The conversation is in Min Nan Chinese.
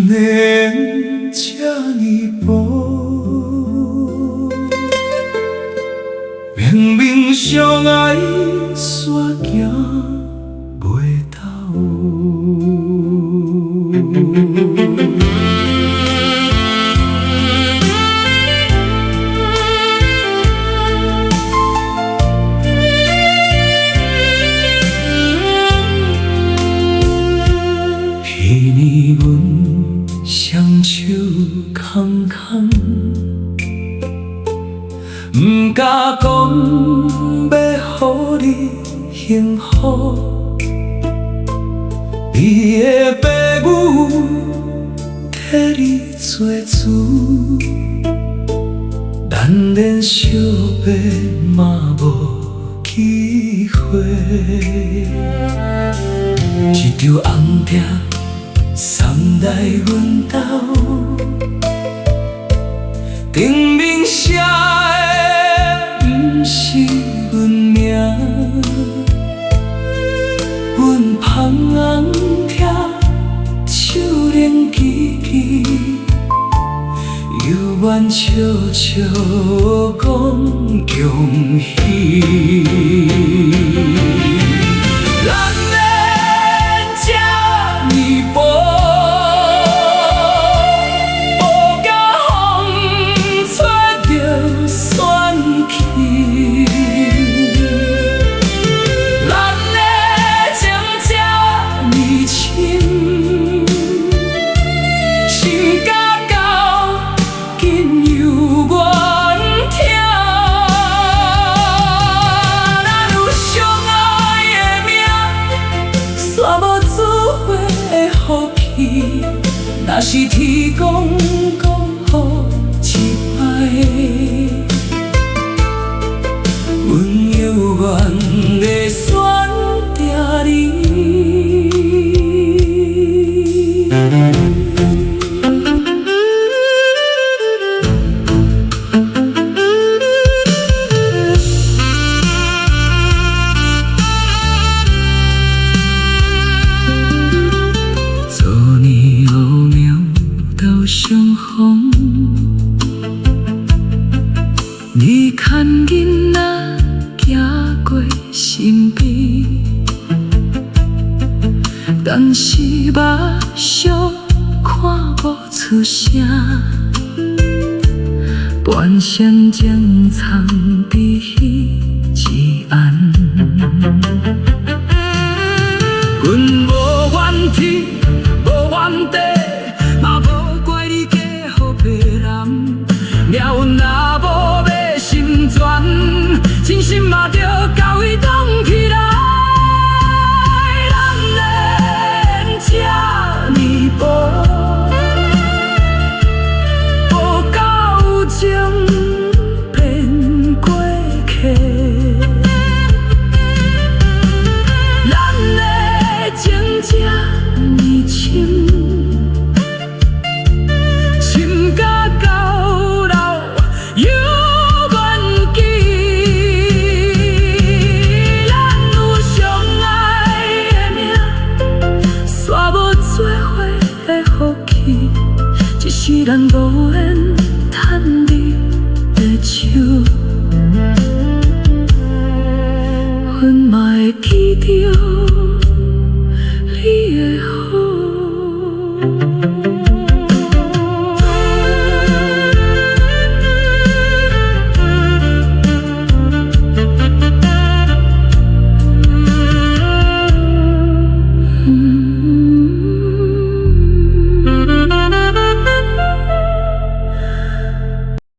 緣這呢薄，明明相愛，煞行袂斗。彼年阮雙手空空，毋敢講欲予你幸福。你的爸母替你做主，咱連相爸嘛無機會。一張紅帖送來阮兜，頂面寫的毋是阮名，阮捧紅帖手冷吱吱，猶原笑笑講恭喜。咱緣這呢薄，薄甲風吹著散去。咱的情這呢深，深甲到今猶原疼。咱有相愛的命，煞無做伙的福氣。若是天公閣予一擺，阮猶原會選擇你。昨年後廟兜相逢，你牽囡仔行過身邊，但是目睭看無出聲，半生情藏佇彼一絚。阮無怨天，無怨地，嘛無怪你嫁予別人。命運若無欲心全，真心嘛著共伊擋起來。咱緣這呢薄，薄到情變過客。咱的情這呢深，深甲到老猶原記。咱有相愛的命，煞無做伙的福氣，一世人無